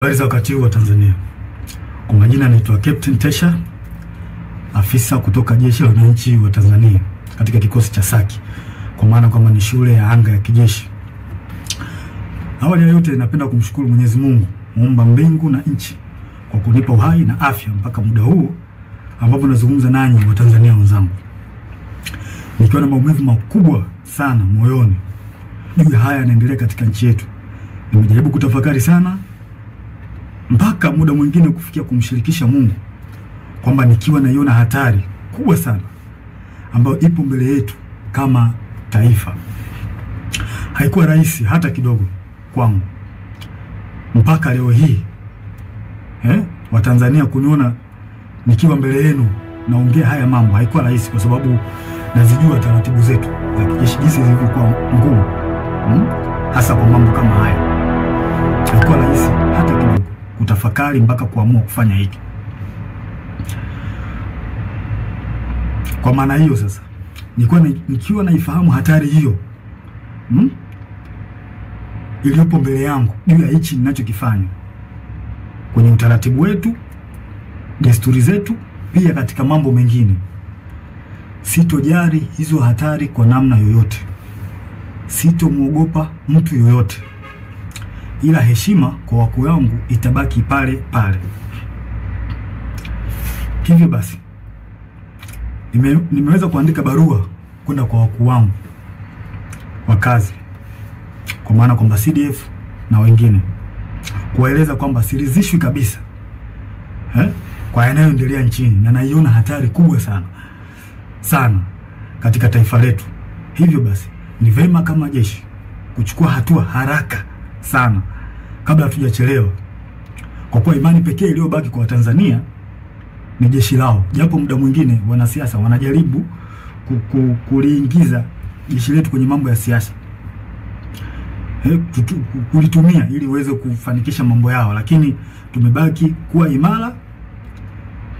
Habari za wakati huu wa Tanzania. Kwa majina naitwa Captain Tesha, afisa kutoka Jeshi la Wananchi wa Tanzania katika kikosi cha Saki, kwa maana kwamba ni shule ya anga ya kijeshi. Awali ya yote napenda kumshukuru Mwenyezi Mungu, muumba mbingu na nchi, kwa kunipa uhai na afya mpaka muda huu ambapo nazungumza nanyi wa Tanzania wenzangu, nikiwa na maumivu makubwa sana moyoni juu ya haya yanaendelea katika nchi yetu. Nimejaribu kutafakari sana mpaka muda mwingine kufikia kumshirikisha Mungu kwamba nikiwa naiona hatari kubwa sana ambayo ipo mbele yetu kama taifa. Haikuwa rahisi hata kidogo kwangu mpaka leo hii Watanzania kuniona nikiwa mbele yenu naongea haya mambo. Haikuwa rahisi kwa sababu nazijua taratibu zetu za kijeshi jinsi zilivyokuwa ngumu, hasa kwa mambo kama haya. Haikuwa rahisi hata kidogo kutafakari mpaka kuamua kufanya hiki. Kwa maana hiyo sasa, nikiwa naifahamu hatari hiyo iliyopo mbele yangu juu ya hichi ninachokifanya kwenye utaratibu wetu, desturi zetu, pia katika mambo mengine, sitojali hizo hatari kwa namna yoyote. Sitomuogopa mtu yoyote, ila heshima kwa wakuu wangu itabaki pale pale. Hivyo basi, nimeweza kuandika barua kwenda kwa wakuu wangu wa kazi, kwa maana kwamba CDF na wengine, kuwaeleza kwamba siridhishwi kabisa kwa yanayoendelea nchini, na naiona hatari kubwa sana sana katika taifa letu. Hivyo basi ni vema kama jeshi kuchukua hatua haraka sana kabla hatujachelewa, kwa kuwa imani pekee iliyobaki kwa Tanzania ni jeshi lao. Japo muda mwingine wanasiasa wanajaribu kuliingiza jeshi letu kwenye mambo ya siasa, kulitumia ili uweze kufanikisha mambo yao, lakini tumebaki kuwa imara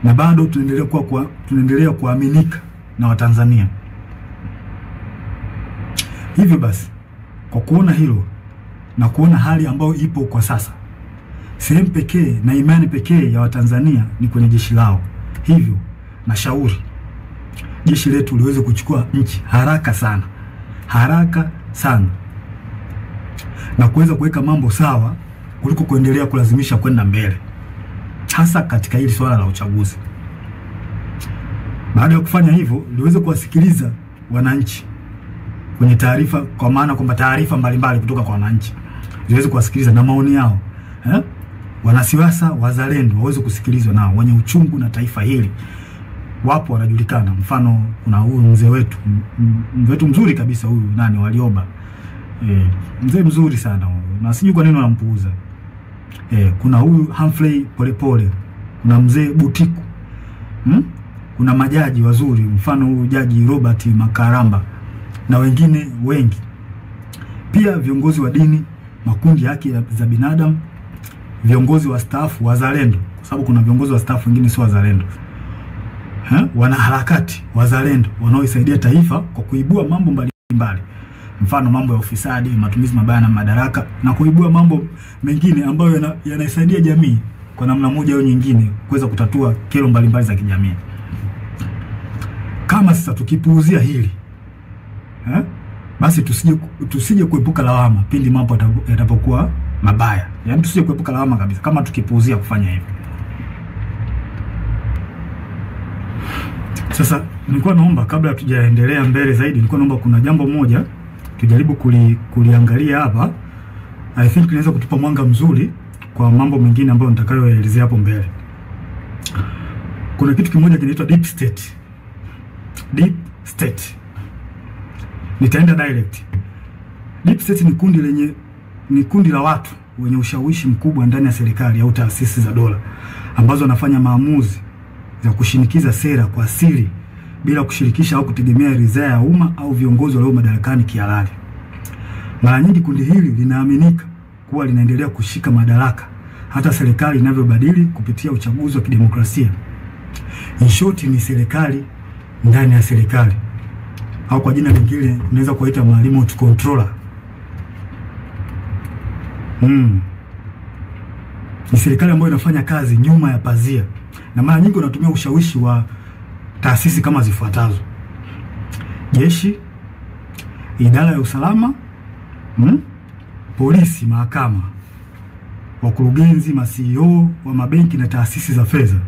na bado tunaendelea kuaminika na Watanzania. Hivyo basi, kwa kuona hilo na kuona hali ambayo ipo kwa sasa, sehemu pekee na imani pekee ya Watanzania ni kwenye jeshi lao. Hivyo nashauri jeshi letu liweze kuchukua nchi haraka sana, haraka sana, na kuweza kuweka mambo sawa kuliko kuendelea kulazimisha kwenda mbele, hasa katika hili swala la uchaguzi. Baada ya kufanya hivyo, liweze kuwasikiliza wananchi kwenye taarifa, kwa maana kwamba taarifa mbalimbali kutoka kwa wananchi ziweze kuwasikiliza na maoni yao. Wanasiasa wazalendo waweze kusikilizwa, nao wenye uchungu na taifa hili wapo, wanajulikana. Mfano kuna huyu mzee wetu, mzee wetu mzuri kabisa huyu nani, Walioba. Mzee mzuri sana huyu, na sijui kwa nini wanampuuza. Kuna huyu Humphrey Polepole, kuna mzee Butiku, kuna majaji wazuri, mfano huyu Jaji Robert Makaramba na wengine wengi. Pia viongozi wa dini, makundi ya haki za binadamu, viongozi wa staafu wazalendo, kwa sababu kuna viongozi wa staafu wengine sio wazalendo, wanaharakati wazalendo wanaoisaidia taifa kwa kuibua mambo mbalimbali, mfano mambo ya ufisadi, matumizi mabaya na madaraka, na kuibua mambo mengine ambayo yanaisaidia jamii kwa namna moja au nyingine kuweza kutatua kero mbalimbali za kijamii. Kama sasa tukipuuzia hili, basi tusije kuepuka lawama pindi mambo yatapokuwa mabaya. Yaani tusije kuepuka lawama kabisa kama tukipuuzia kufanya hivyo. Sasa nilikuwa naomba, kabla hatujaendelea mbele zaidi, nilikuwa naomba kuna jambo moja tujaribu kuliangalia hapa. I think inaweza kutupa mwanga mzuri kwa mambo mengine ambayo nitakayoelezea hapo mbele. Kuna kitu kimoja kinaitwa deep state. Deep state. Nitaenda direct. Deep state ni kundi la watu wenye ushawishi mkubwa ndani ya serikali au taasisi za dola ambazo wanafanya maamuzi za kushinikiza sera kwa siri bila kushirikisha au kutegemea ridhaa ya umma au viongozi walio madarakani kihalali. Mara nyingi kundi hili linaaminika kuwa linaendelea kushika madaraka hata serikali inavyobadili kupitia uchaguzi wa kidemokrasia. In short, ni serikali ndani ya serikali, au kwa jina lingine unaweza kuita remote controller. Ni serikali ambayo inafanya kazi nyuma ya pazia, na mara nyingi wanatumia ushawishi wa taasisi kama zifuatazo: jeshi, idara ya usalama, polisi, mahakama, wakurugenzi, ma CEO wa mabenki na taasisi za fedha,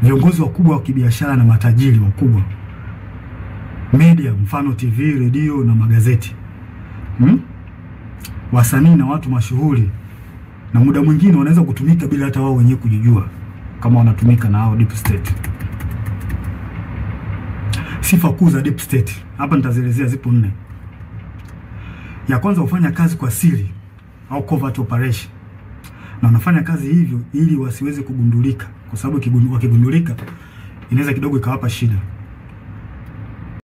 viongozi wakubwa wa kibiashara na matajiri wakubwa, media mfano TV, redio na magazeti, wasanii na watu mashuhuri, na muda mwingine wanaweza kutumika bila hata wao wenyewe kujijua kama wanatumika na hao deep state. Sifa kuu za deep state hapa nitazielezea, zipo 4. Ya kwanza, hufanya kazi kwa siri au covert operation, na wanafanya kazi hivyo ili wasiweze kugundulika, kwa sababu wakigundulika inaweza kidogo ikawapa shida.